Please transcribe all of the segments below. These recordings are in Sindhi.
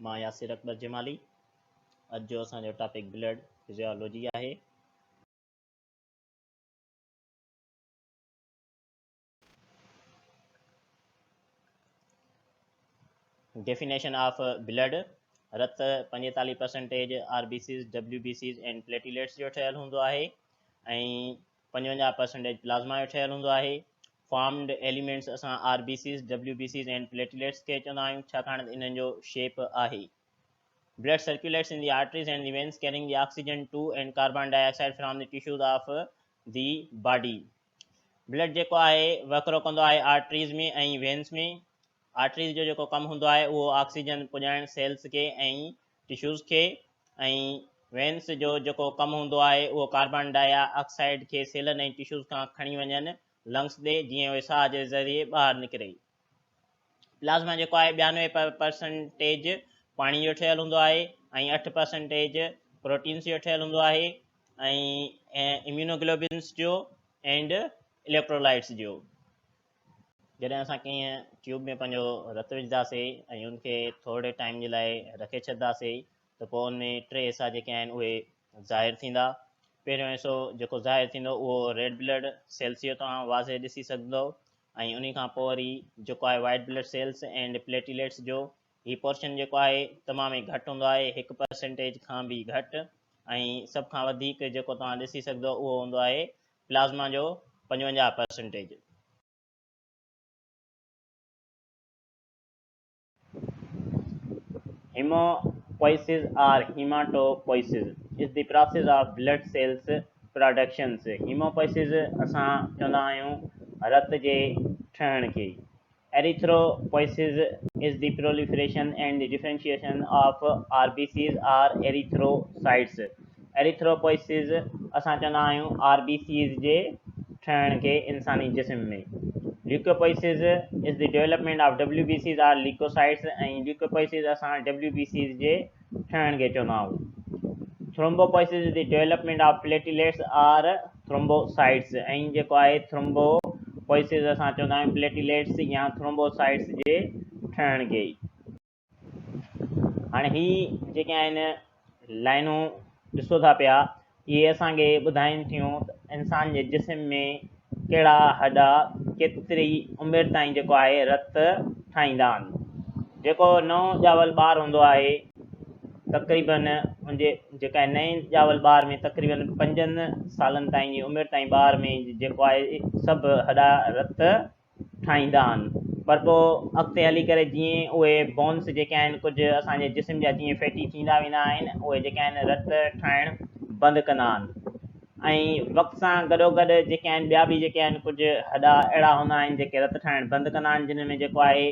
مان ياسر اڪبر جمالي. اڄ جو اسان جو ٽاپڪ بلڊ فزيولوجي آهي. ڊيفينيشن آف بلڊ، رت 45 percentage R B Cs, W B Cs and platelets جو ٺهيل هوندو آهي ۽ 55 پرسنٽيج پلازما جو ٺهيل هوندو آهي. فارمڊ ايليمينٽس اسان R B Cs, W B Cs and platelets کي چوندا آهيون ڇاڪاڻ ته انهن جو شيپ آهي. Blood circulates in the arteries and the veins carrying the oxygen to and carbon dioxide from the tissues of the body. Blood جيڪو آهي وهڪرو ڪندو آهي آرٽريز ۾ ۽ وينس ۾. آرٽريز جو جيڪو ڪم هوندو آهي اهو آڪسيجن پڄائڻ سيلز کي ۽ ٽشوز کي ۽ وينس جو جيڪو ڪم هوندو آهي اهو ڪاربان ڊاء آڪسائيڊ کي سيلن ۽ ٽشوز کان کڻي وڃن لنگس ڏي جيئن اهي ساهه جي ذريعي ٻاهر نڪري. پلازما جيڪو آهي 92 پرسنٽيج پاڻي جو ٺهيل هوندو آهي ۽ 8 پرسنٽيج پروٽينس جو ٺهيل هوندو آهي ۽ اميونوگلوبنس جو اينڊ اليڪٽرولائٽس جو. جڏهن اسان ڪنهن ٽيوب ۾ پنهنجو رت وجهنداسي ۽ ان کي ٿورڙي ٽائيم جي لاء رکي ڇڏنداسي ته پوء ان ۾ ٽي حصا جيڪي آهن اهي ظاهر ٿيندا. پهريون حصو جيڪو ظاهر ٿيندو اهو ريڊ بلڊ سيلس جو توهان واضح ڏسي سگهندو ۽ انهي کان پوء وري جيڪو آهي white blood cells and platelets جو هي پورشن جيڪو آهي تمام ئي گهٽ هوندو آهي هڪ پرسنٽيج کان به گهٽ ۽ سڀ کان وڌيڪ جيڪو توهان ڏسي سگهندو اهو هوندو آهي پلازما جو 55 percentage. Haemopoiesis or haematopoiesis is the process of blood cells productions. Haemopoiesis اسان چوندا آهيون رت جي ٺهڻ کي. Erythropoiesis is the proliferation and the differentiation of R B Cs or erythrocytes. Erythropoiesis اسان چوندا آهيون آر بي سيز جي ٺهڻ کي انساني جسم ۾. Leukopoiesis is the development of W B Cs or leukocytes ۽ leukopoiesis اسان ڊبليو بي سيز جي ٺهڻ کي چوندا آهيون. Thrombopoiesis is the development of platelets or thrombocytes ۽ جيڪو آهي ٿرومبوپوئسز اسان چوندا آهيون پليٽيليٽس يا ٿرومبوسائٽس جي ٺهڻ کي. هاڻي هي جيڪي آهن لائنون ڏسو ٿا پيا اهي اسان کي ٻڌائين ٿيون ته انسان جي جسم ۾ ڪهڙا هڏا ڪيتري عمر تائين جيڪو آهي رت ٺاهيندا آهن. جيڪو نئون ڄاول ٻار هوندو آهي تقريبن ان جي جيڪا نئين ڄاول ٻار ۾ تقريبن پنجن سالن تائين جي عمر تائين ٻار ۾ جيڪو آهي سڀ هڏا رت ٺاهيندا آهن پر پوء اڳتي هلي ڪري جيئن اهي بونس جيڪي آهن ڪجهه اسان جي جسم جا جيئن فيٽي ٿيندا ويندا آهن اهي جيڪي آهن رت ٺاهڻ بند ڪندا آهن ۽ وقت سان گڏو گڏ جيڪي آهن ٻيا به جيڪي آهن ڪجهه هڏا اهڙا هوندا آهن جيڪي رت ٺاهڻ بند ڪندا آهن جن ۾ جيڪو آهي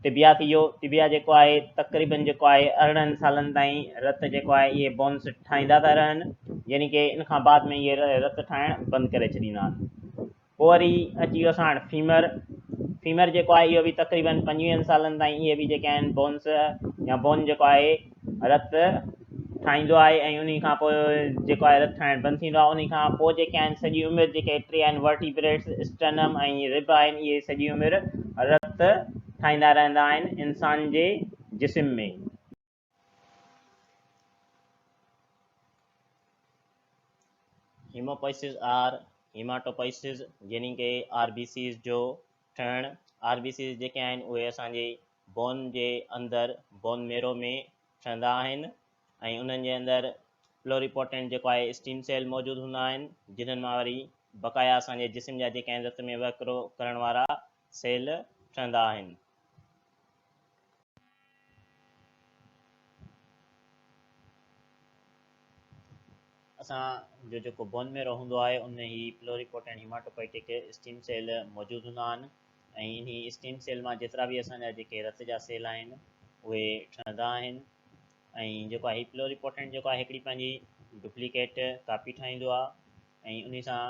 ٽبيا ٿي ويو ٽبيا جيڪو آهي تقريبن جيڪو آهي 18 سالن تائين رت جيڪو آهي اهي بونس ٺاهيندا ٿا رهن يعني ڪي ان کان بعد ۾ اهي رت ٺاهڻ بند ڪري ڇڏيندا آهن. پوء وري اچي ويو اسان وٽ فيمر، فيمر جيڪو آهي اهو به تقريبن پنجويهن سالن تائين اهي به جيڪي آهن بونس يا بون جيڪو آهي رت ٺاهيندو آهي ۽ انهي کان پوء جيڪو آهي رت ٺاهڻ بند ٿيندو آهي انهي کان پوء جيڪي آهن سڄي عمر جيڪي ٽي آهن ورٽيبريٽس، اسٽرنم ۽ رب آهن اهي سڄي عمر رت ٺاهيندا رهندا آهن انسان جي جسم ۾. هيموپوئسز آر هيماٽوپوئسز يعني ڪي آر بي سيز جو ٺهڻ. آر بي سيز جيڪي آهن اهي اسان جي بون جي اندر بون ميرو ۾ ٺهندا آهن ۽ انهن جي اندر پلوريپوٽينٽ جيڪو آهي اسٽيم سيل موجود هوندا آهن جنھن مان وري بقايا اسان جي جسم جا جيڪي آهن رت ۾ وهڪرو ڪرڻ وارا سيل ٺهندا آهن. اسان جو جيڪو بون ميرو هوندو آهي ان ۾ هي پلوريپوٽينٽ هيماٽوپوئٽڪ اسٽيم سيل موجود هوندا آهن ۽ انهي اسٽيم سيل مان جيترا به اسان جا جيڪي رت جا سيل آهن اهي ٺهندا آهن ۽ جيڪو آهي پلوريپوٽينٽ جيڪو آهي هڪڙي پنهنجي ڊپليڪيٽ ڪاپي ٺاهيندو آهي ۽ انهي سان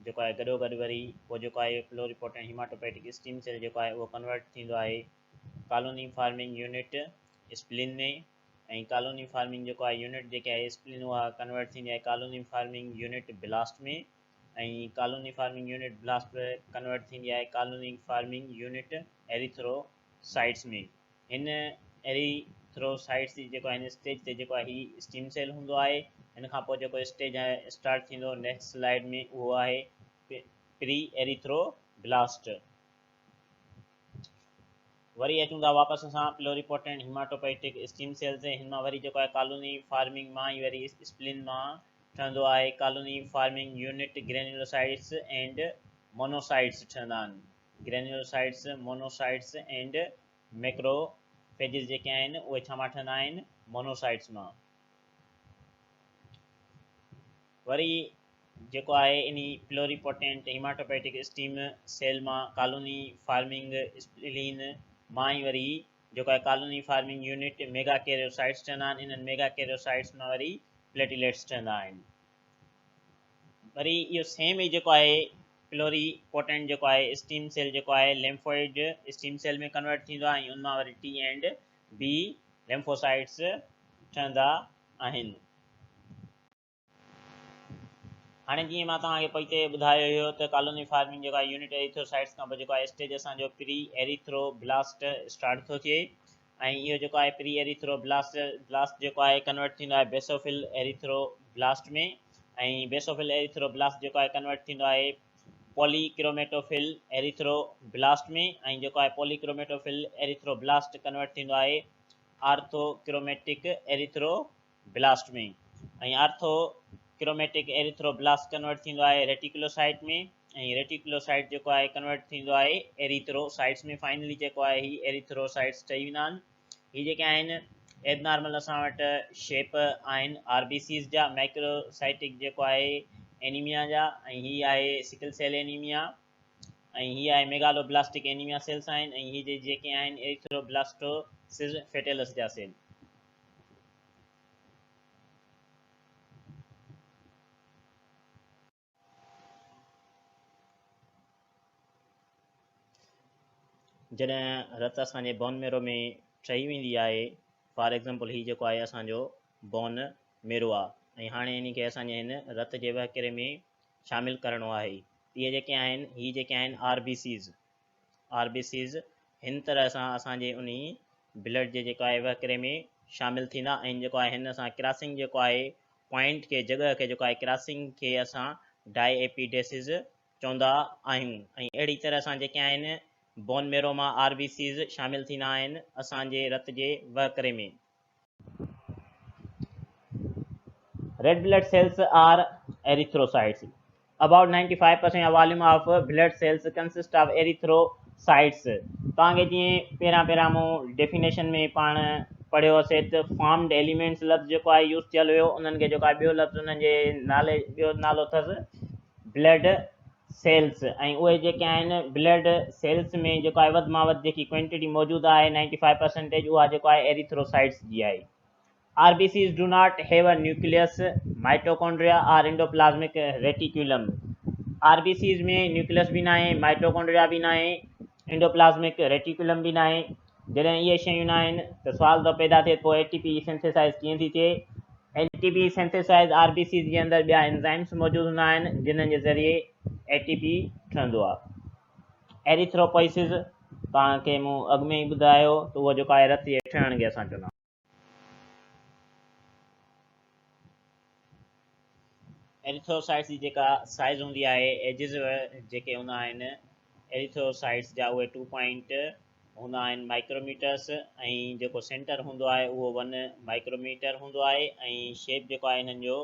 جيڪو آهي گڏو گڏ وري پوء جيڪو آهي پلوريپوٽينٽ هيماٽوپوئٽڪ اسٽيم سيل جيڪو آهي اهو ڪنورٽ ٿيندو آهي ڪالوني فارمنگ يونٽ اسپلين ۾ ۽ ڪالوني فارمنگ جيڪو آهي يونٽ جيڪي آهي اسپلين اها ڪنورٽ ٿيندي آهي colony forming unit blast ۾ ۽ colony forming unit blast convert ٿيندي آهي ڪالوني فارمنگ يونٽ ايريٿروسائٽس ۾. هن ايريٿروسائٽس ايريٿروسائٽس جي جيڪو آهي هن اسٽيج تي جيڪو آهي هي اسٽيم سيل هوندو آهي. هن کان پوء جيڪو اسٽيج اسٽارٽ ٿيندو نيڪسٽ سلائيڊ ۾ اهو آهي پري ايريٿرو بلاسٽ. وري اچون ٿا واپس اسان پلوريپوٽينٽ هيماٽوپوئٽڪ اسٽيم سيل تي. هن مان وري جيڪو آهي ڪالوني فارمنگ مان ئي وري اسپلين مان ٺهندو آهي colony forming unit granulocytes and monocytes ٺهندا آهن. گرينيولوسائٽس، مونوسائٽس اينڊ ميڪروفيجز جيڪي آهن اهي ڇا مان ٺهندا آهن؟ مونوسائٽس مان. وري جيڪو آهي انهي پلوريپوٽينٽ هيماٽوپوئٽڪ اسٽيم سيل مان ڪالوني فارمنگ اسپلين مان ئي وري جيڪو آهي ڪالوني فارمنگ يونٽ ميگا ڪيريوسائٽس ٺهندا آهن. انهن ميگا ڪيريوسائٽس مان وري پليٽيليٽس ٺهندا آهن. وري اهو سيم ئي جيڪو آهي پلوري پوٽينٽ جيڪو آهي اسٽيم سيل جيڪو آهي ليمفوئڊ اسٽيم سيل ۾ ڪنورٽ ٿيندو آهي ۽ ان مان وري ٽي اينڊ بي ليمفوسائٽس ٺهندا آهن. هاڻي جيئن مان توهان کي پوئتي ٻڌايو هيو ته ڪالوني فارمنگ جيڪو آهي يونٽ ايريٿروسائٽس کان پوء جيڪو آهي اسٽيج اسان جو پري ايريٿرو بلاسٽ اسٽارٽ ٿو ٿئي ۽ اهو جيڪو آهي پري ايريٿرو بلاسٽ بلاسٽ جيڪو آهي ڪنورٽ ٿيندو آهي بيسوفل ايريٿرو بلاسٽ ۾ ۽ بيسوفل ايريٿرو بلاسٽ جيڪو آهي ڪنورٽ ٿيندو آهي پولي ڪروميٽوفل ايريٿرو بلاسٽ ۾ ۽ جيڪو آهي پولي ڪروميٽوفل ايريٿرو بلاسٽ ڪنورٽ ٿيندو آهي ortho ڪروميٽڪ ايريٿرو blast ۾ ۽ orthochromatic erythroblast convert ٿيندو آهي ريٽيڪولوسائٽ ۾ ۽ ريٽيڪولوسائٽ جيڪو آهي ڪنورٽ ٿيندو آهي ايريٿروسائٽس ۾. فائنلي جيڪو آهي هي ايريٿروسائٽس ٺهي ويندا آهن. هي جيڪي آهن ايبنارمل اسان وٽ شيپ آهن آر بي سيز جا، مائڪروسائٽڪ جيڪو آهي اينيميا جا، ۽ هي آهي سڪل سيل اينيميا، ۽ هي آهي ميگالو بلاسٽڪ اينيميا سيلس آهن، ۽ هي جيڪي آهن ايريٿروبلاسٽوسز فيٽيلس جا سيل. جڏهن رت اسان جي بون ميرو ۾ ٺهي ويندي آهي، فار ايگزامپل هي جيڪو آهي اسان جو بون ميرو آهي ۽ هاڻي انهي کي اسان جي هن رت جي وهڪري ۾ شامل ڪرڻو آهي. اهي جيڪي آهن هي جيڪي آهن R B Cs, R B Cs هن طرح سان اسان جي انهي بلڊ جي جيڪو آهي وهڪري ۾ شامل ٿيندا ۽ جيڪو آهي هن سان ڪراسنگ جيڪو آهي پوائنٽ کي جڳهه کي جيڪو آهي ڪراسنگ کي اسان ڊائي ايپيڊيسز چوندا آهيون ۽ اهڙي طرح سان جيڪي آهن بون ميرو مان آر بي سيز شامل ٿيندا آهن اسان جي رت جي وهڪري ۾. Red blood cells are erythrocytes. About 95% of volume of blood cells consist of erythrocytes. توهان کي جيئن پهريان پهريان مون ڊيفينيشن ۾ پاڻ پڙهيو هوسي ته فارمڊ ايليمينٽس لفظ جيڪو آهي يوز ٿيل هيو انهن کي جيڪو آهي ٻيو لفظ انهن جي نالي ٻيو نالو اٿس بلڊ سيلز ۽ اهي جيڪي آهن بلڊ سيلز ۾ جيڪو آهي وڌ مان وڌ جيڪي ڪوانٽيٽي موجود آهي نائنٽي فائيو پرسنٽيج اها جيڪو آهي ايريٿروسائٽس جي آهي. R B Cs do not have a nucleus, mitochondria or endoplasmic reticulum. R B Cs ۾ nucleus به ناهي، مائٽوڪونڊريا به ناهي، انڊوپلازمڪ ريٽيڪولم به ناهي. جڏهن اهي شيون ناهن ته سوال ٿو پيدا ٿئي ته پوء اي ٽي پي سنٿيسائز ڪيئن ٿي ٿئي؟ A T P synthesize R B Cs جي اندر ٻيا انزائمس موجود هوندا آهن جنھن جي ذريعي اي ٽي پي ٺهندو آهي. ايريٿروپوئسز توهان کي مون اڳ ۾ ئي ٻڌايو ته اهو جيڪو آهي رت جي ٺهڻ کي اسان چوندا آهيون. ايريٿروسائٽس جي جيڪا سائيز هوندي آهي ايجز جيڪي هوندا آهن ايريٿروسائٽس جا اهي ٽو پوائنٽ هوندا آهن مائڪروميٽرس ۽ جيڪو سينٽر هوندو آهي اهو ون مائڪروميٽر هوندو آهي ۽ شيپ جيڪو آهي انهن جو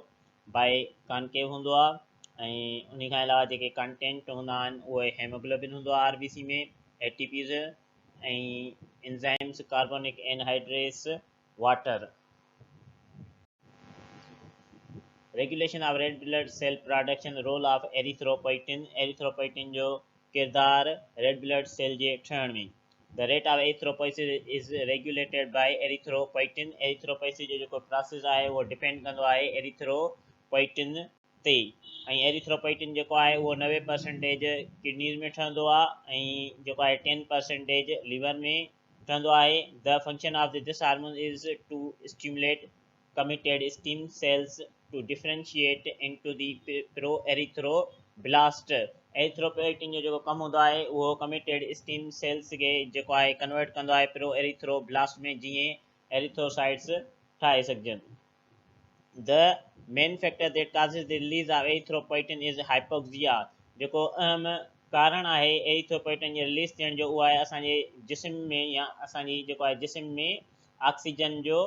بائي ڪانڪيو هوندو آهي ۽ انهي کان علاوه جيڪي ڪانٽينٽ هوندا آهن اهي هيموگلوبن هوندو آهي R B C ۾ A T Ps ۽ enzymes carbonic anhydrase water. Regulation of red blood cell production, role of erythropoietin, erythropoietin جو ڪردار ريڊ بلڊ سيل جي ٺهڻ ۾. The rate of erythropoiesis is regulated by erythropoietin, erythropoiesis جو جيڪو پراسيس آهي اهو ڊپينڊ ڪندو آهي ايريٿروپوئٽن تي ۽ ايريٿروپوئٽن جيڪو آهي اهو 90 پرسنٽيج ڪڊنيز ۾ ٺهندو آهي ۽ جيڪو آهي 10 پرسنٽيج ليور ۾ ٺهندو آهي. The function of this hormone is to stimulate committed stem cells to differentiate into the proerythroblast. Erythropoietin جو جيڪو ڪم هوندو آهي اهو ڪميٽيڊ اسٽيم سيلز کي جيڪو آهي ڪنورٽ ڪندو آهي پرو ايريٿروبلاسٽ ۾ جيئن ايريٿروسائٽس ٺاهي سگهجن. The main factor that causes the release of erythropoietin is hypoxia جيڪو اهم ڪارڻ آهي ايريٿروپوئٽن جي رليز ٿيڻ جو اهو آهي اسان جي جسم ۾ يا اسان جي جيڪو آهي جسم ۾ آڪسيجن جو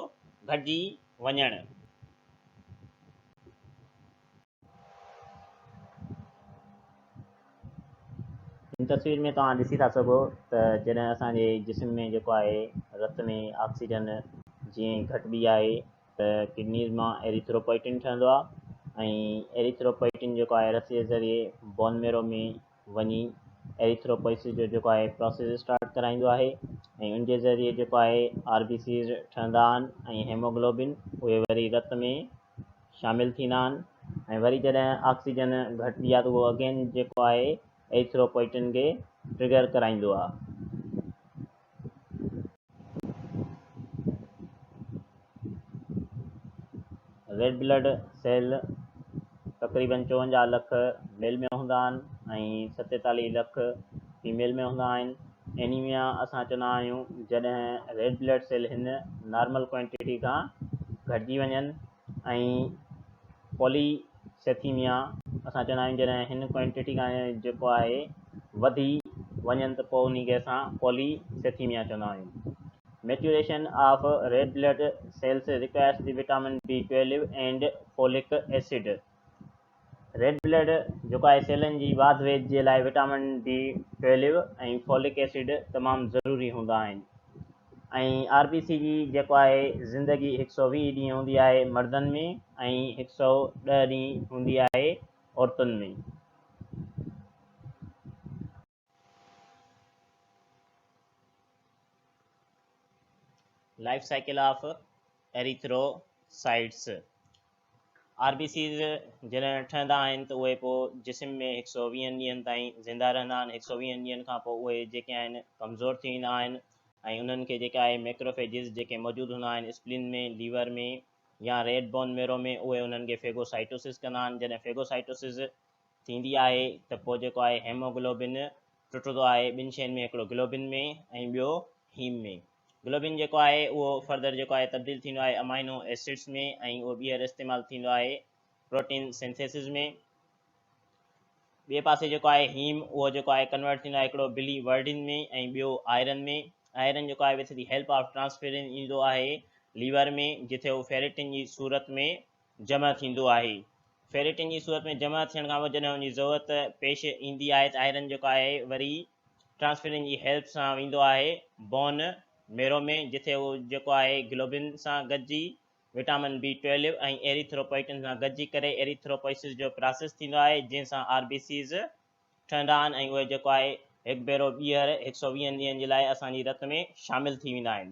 گهٽجي وڃڻ. هن تصوير ۾ توهان ڏسي ٿا سگهو ته جڏهن اسان جي جسم ۾ جيڪو آهي رت ۾ آڪسيجن جيئن گهٽبي آهي ته ڪڊنيز مان ايريٿروپوئٽن ٺهندو آهي ۽ ايريٿروپوئٽن جيڪو آهي رت جي ذريعي بون ميرو ۾ وڃي ايريٿروپوئسس جو جيڪو آهي پراسيس اسٽارٽ ڪرائيندو آهي ۽ ان جي ذريعي جيڪو آهي آر بي سيز ٺهندا آهن ۽ هيموگلوبن اهي وري رت ۾ شامل ٿيندا آهن ۽ وري جڏهن آڪسيجن گهٽبي آهي ته اهو اگين جيڪو آهي ايريٿروپوئٽن کي ٽرگر ڪرائيندو آهي. ريڊ بلڊ سيل تقريبن 54 لک ميل ۾ هوندا آهن ۽ 47 لک فيميل ۾ هوندا آهن. اينيميا اسان چوندا آهيون جڏهن ريڊ بلڊ سيل هن نارمل ڪوانٽيٽي کان گهٽجي وڃن ۽ پولي سيٿيميا اسان چوندا آهيون جڏهن هن ڪوانٽيٽي کان جيڪو آهي وڌي وڃن ته پوء انهي کي اسان پولي سيٿيميا چوندا آهيون. Maturation of red blood cells requires the vitamin B twelve and folic acid. Red blood جيڪو آهي سيلن جي واڌ ويجهه جي لاء vitamin B twelve ۽ folic acid تمام ضروري هوندا آهن ۽ آر بي سي جي جيڪو آهي زندگي هڪ سئو ويهه ڏينهن هوندي آهي مردن ۾ ۽ هڪ سئو ڏهه ڏينهن هوندي آهي عورتن ۾. Life cycle of erythrocytes, R B Cs جڏهن ٺهندا آهن ته اهي پوء جسم ۾ هڪ سئو ويهن ڏينهن تائين زنده رهندا آهن. هڪ سئو ويهن ڏينهن کان پوء اهي جيڪي آهن ڪمزور ٿي ويندا آهن ۽ انهن کي جيڪا آهي ميڪروفيجز جيڪي موجود هوندا آهن اسپلين ۾ ليور ۾ يا ريڊ بون ميرو ۾ اهي انهن کي فيگوسائٽوسس ڪندا آهن. جڏهن فيگوسائٽوسس ٿيندي آهي ته پوء جيڪو آهي هيموگلوبن ٽٽندو آهي ٻن شين ۾ هڪڙو گلوبن ۾ ۽ ٻيو هيم ۾. گلوبن جيڪو آهي اهو فردر جيڪو آهي تبديل ٿيندو آهي امائنو ايسڊس ۾ ۽ اهو ٻيهر استعمال ٿيندو آهي پروٽين سنٿيسز ۾. ٻئي پاسي جيڪو آهي هيم اهو جيڪو آهي ڪنورٽ ٿيندو آهي هڪڙو بلي ورڊين ۾ ۽ ٻيو آئرن ۾. آئرن جيڪو آهي with the help of transferrin ايندو آهي ليور ۾ جتي اهو فيريٽن جي صورت ۾ جمع ٿيندو آهي. فيريٽن جي صورت ۾ جمع ٿيڻ کان پوء جڏهن ان جي ضرورت پيش ايندي آهي ته آئرن جيڪو آهي وري ٽرانسفيرن جي هيلپ سان ويندو آهي بون ميرو ۾ جتي اهو جيڪو آهي گلوبن سان گڏجي وٽامن بي ٽويلو ۽ ايريٿروپوئٽن سان گڏجي ڪري ايريٿروپوئسس جو پراسيس ٿيندو آهي جنهن سان آر بي سيز ٺهندا آهن ۽ اهي جيڪو آهي هڪ ڀيرو ٻيهر هڪ سئو ويهن ڏينهن جي لاء اسان جي رت ۾ شامل ٿي ويندا آهن.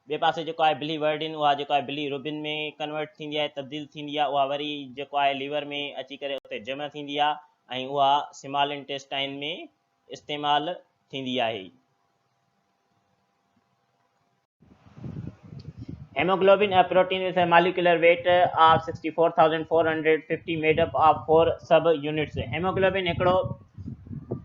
ٻئي پاسي جيڪو آهي بلي ورڊين اها جيڪو آهي بلي روبين ۾ ڪنورٽ ٿيندي آهي تبديل ٿيندي آهي اها وري جيڪو آهي ليور ۾ اچي ڪري اتي جمع ٿيندي آهي ۽ اها سمال انٽيسٽائن ۾ استعمال ٿيندي آهي. Haemoglobin a protein with a molecular weight of 64,450 made up of four sub units. Haemoglobin هڪڙو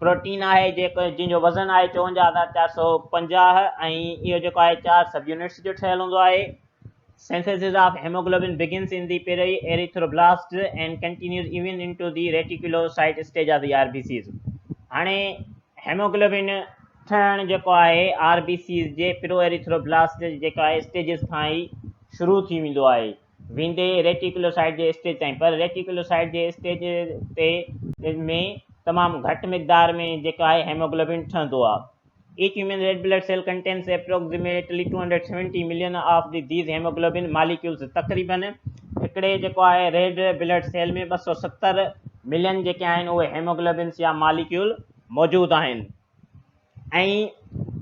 پروٽين آهي جيڪو جنهن جو وزن آهي 54450 ۽ اهو جيڪو آهي چار سب يونٽس جو ٺهيل هوندو آهي. Synthesis of haemoglobin begins in the pre erythroblast and continues even into the reticulocyte stage of the R B Cs. هاڻي هيموگلوبن ٺهڻ جيڪو آهي آر بي سيز جي پرو ايريٿروبلاسٽ جيڪا آهي اسٽيجز کان ئي شروع ٿي ويندو آهي ويندي ريٽيڪولوسائيٽ جي اسٽيج تائين پر ريٽيڪولوسائيٽ جي اسٽيج تي ۾ تمام گهٽ مقدار ۾ جيڪو آهي هيموگلوبن ٺهندو آهي. Each human red blood cell contains approximately 270 million of the these haemoglobin molecules تقريبن هڪڙي جيڪو آهي ريڊ بلڊ سيل ۾ 270 ملين جيڪي آهن اهي هيموگلوبنس يا ماليڪيول موجود آهن ۽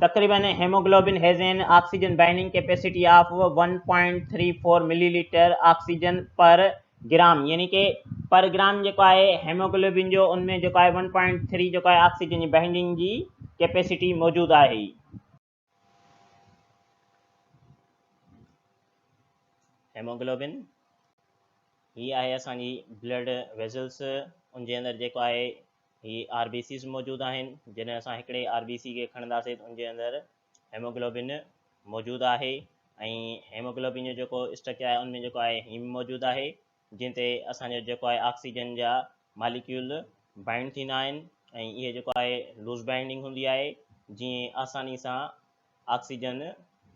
تقريبن haemoglobin has an oxygen binding capacity of 1.34 millilitre oxygen per gram يعني ڪي پر گرام جيڪو آهي هيموگلوبن جو ان ۾ جيڪو آهي 1.3 جيڪو آهي آڪسيجن جي بائنڊنگ جي ڪيپيسٽي موجود آهي. هيموگلوبن هي آهي اسان جي بلڊ ويزلس ان جي اندر جيڪو آهي هي آر بي سيز موجود آهن جڏهن اسان هڪڙي آر بي سي کي کڻنداسين ته ان جي اندر هيموگلوبن موجود آهي. ۽ هيموگلوبن جو جيڪو اسٽرڪچر آهي ان ۾ جيڪو آهي هيم موجود آهي جنهن تي اسان جو جيڪو آهي آڪسيجن جا ماليڪيول بائنڊ ٿيندا آهن ۽ اهي جيڪو آهي لوز بائنڊنگ هوندي آهي جيئن آساني سان آڪسيجن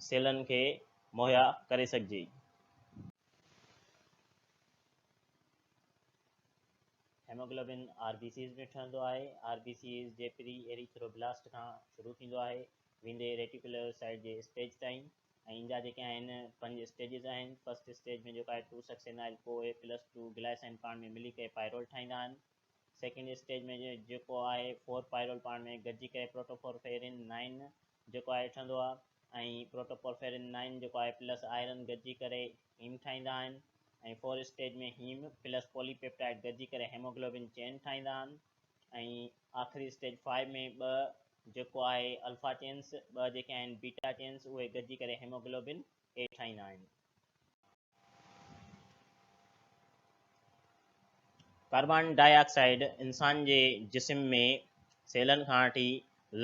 سيلن کي مهيا ڪري سگهجي. هيموگلوبن آر بي سيز ۾ ٺهندو آهي. آر بي سيز جي پري ايريٿروبلاسٽ کان شروع ٿيندو آهي ويندي ريٽيڪولر سائيٽ جي اسٽيج تائين ۽ ان جا جيڪي آهن پنج اسٽيجز آهن. فرسٽ اسٽيج ۾ جيڪو آهي ٽو سڪسينائل ڪو اي پلس ٽو گلائسائن پاڻ ۾ ملي ڪري پائرول ٺاهيندا آهن. سيڪنڊ اسٽيج ۾ جيڪو آهي فور پائرول پاڻ ۾ گڏجي ڪري پروٽوپورفيرين نائن جيڪو آهي ٺهندو آهي ۽ پروٽوپورفيرين نائن جيڪو آهي پلس آئرن گڏجي ڪري هيم ٺاهيندا آهن. ۽ Four stage ۾ heme plus polypeptide گڏجي ڪري هيموگلوبن چين ٺاهيندا آهن ۽ آخري اسٽيج فائيو ۾ ٻه جيڪو آهي الفا چينس ٻه جيڪي آهن بيٽا چينس اهي گڏجي ڪري هيموگلوبن اي ٺاهيندا آهن. ڪاربان ڊاء آڪسائيڊ انسان جي جسم ۾ سيلن کان وٺي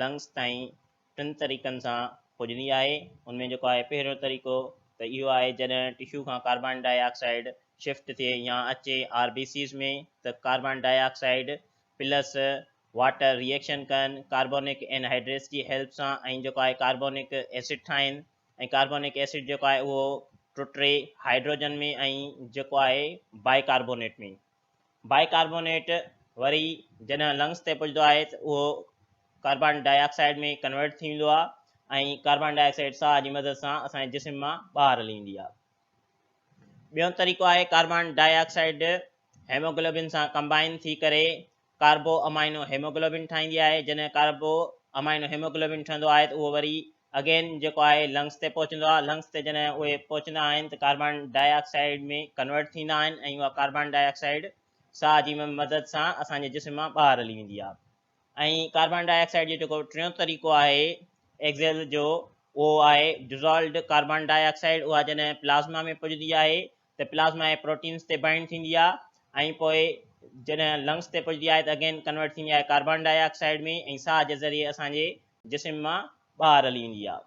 لنگس تائين ٽن طريقن سان پڄندي آهي ان ۾ جيڪو آهي پهريون طريقو ته اهو آهي جڏهن ٽشو کان ڪاربان ڊاء آڪسائيڊ شفٽ ٿئي يا اچي آر بي سيز ۾ ته carbon dioxide plus water reaction ڪن ڪاربونڪ اينهائيڊريس جي هيلپ سان ۽ جيڪو آهي ڪاربونڪ ايسڊ ٺاهين ۽ ڪاربونڪ ايسڊ جيڪو آهي اهو ٽٽي هائيڊروجن ۾ ۽ جيڪو آهي بائي ڪاربونيٽ ۾ بائي ڪاربونيٽ وري جڏهن لنگس تي پڄندو آهي ته اهو ڪاربان ڊاء آڪسائيڊ ۾ ڪنورٽ ٿي ويندو آهي ۽ ڪاربان ڊاء آڪسائيڊ ساهه جي مدد سان اسان جي جسم مان ٻاهر هلي ويندي آهي. ٻيون طريقو آهي ڪاربان ڊاء آڪسائيڊ هيموگلوبن سان ڪمبائن ٿي ڪري ڪاربو امائنو هيموگلوبن ٺاهيندي آهي جڏهن ڪاربو امائنو هيموگلوبن ٺهندو آهي ته اهو وري اگين جيڪو آهي لنگس تي پهچندو آهي لنگس تي جڏهن اهي پهچندا آهن ته ڪاربان ڊاء آڪسائيڊ ۾ ڪنورٽ ٿيندا آهن ۽ اها ڪاربان ڊاء آڪسائيڊ ساهه جي مدد سان اسان جي جسم مان ٻاهر هلي ويندي آهي ۽ ڪاربان ڊاء آڪسائيڊ جو جيڪو ٽيون طريقو آهي ايگزيل جو اهو آهي ڊزالوڊ ڪاربان ڊاء آڪسائيڊ اها جڏهن پلازما ۾ پڄندي آهي ته پلازما ۽ پروٽينز تي بائنڊ ٿيندي آهي ۽ پوء جڏهن لنگس تي پڄندي آهي ته اگين ڪنورٽ ٿيندي آهي ڪاربان ڊاء آڪسائيڊ ۾ ۽ ساهه جي ذريعي اسان جي جسم مان ٻاهر هلي ويندي آهي.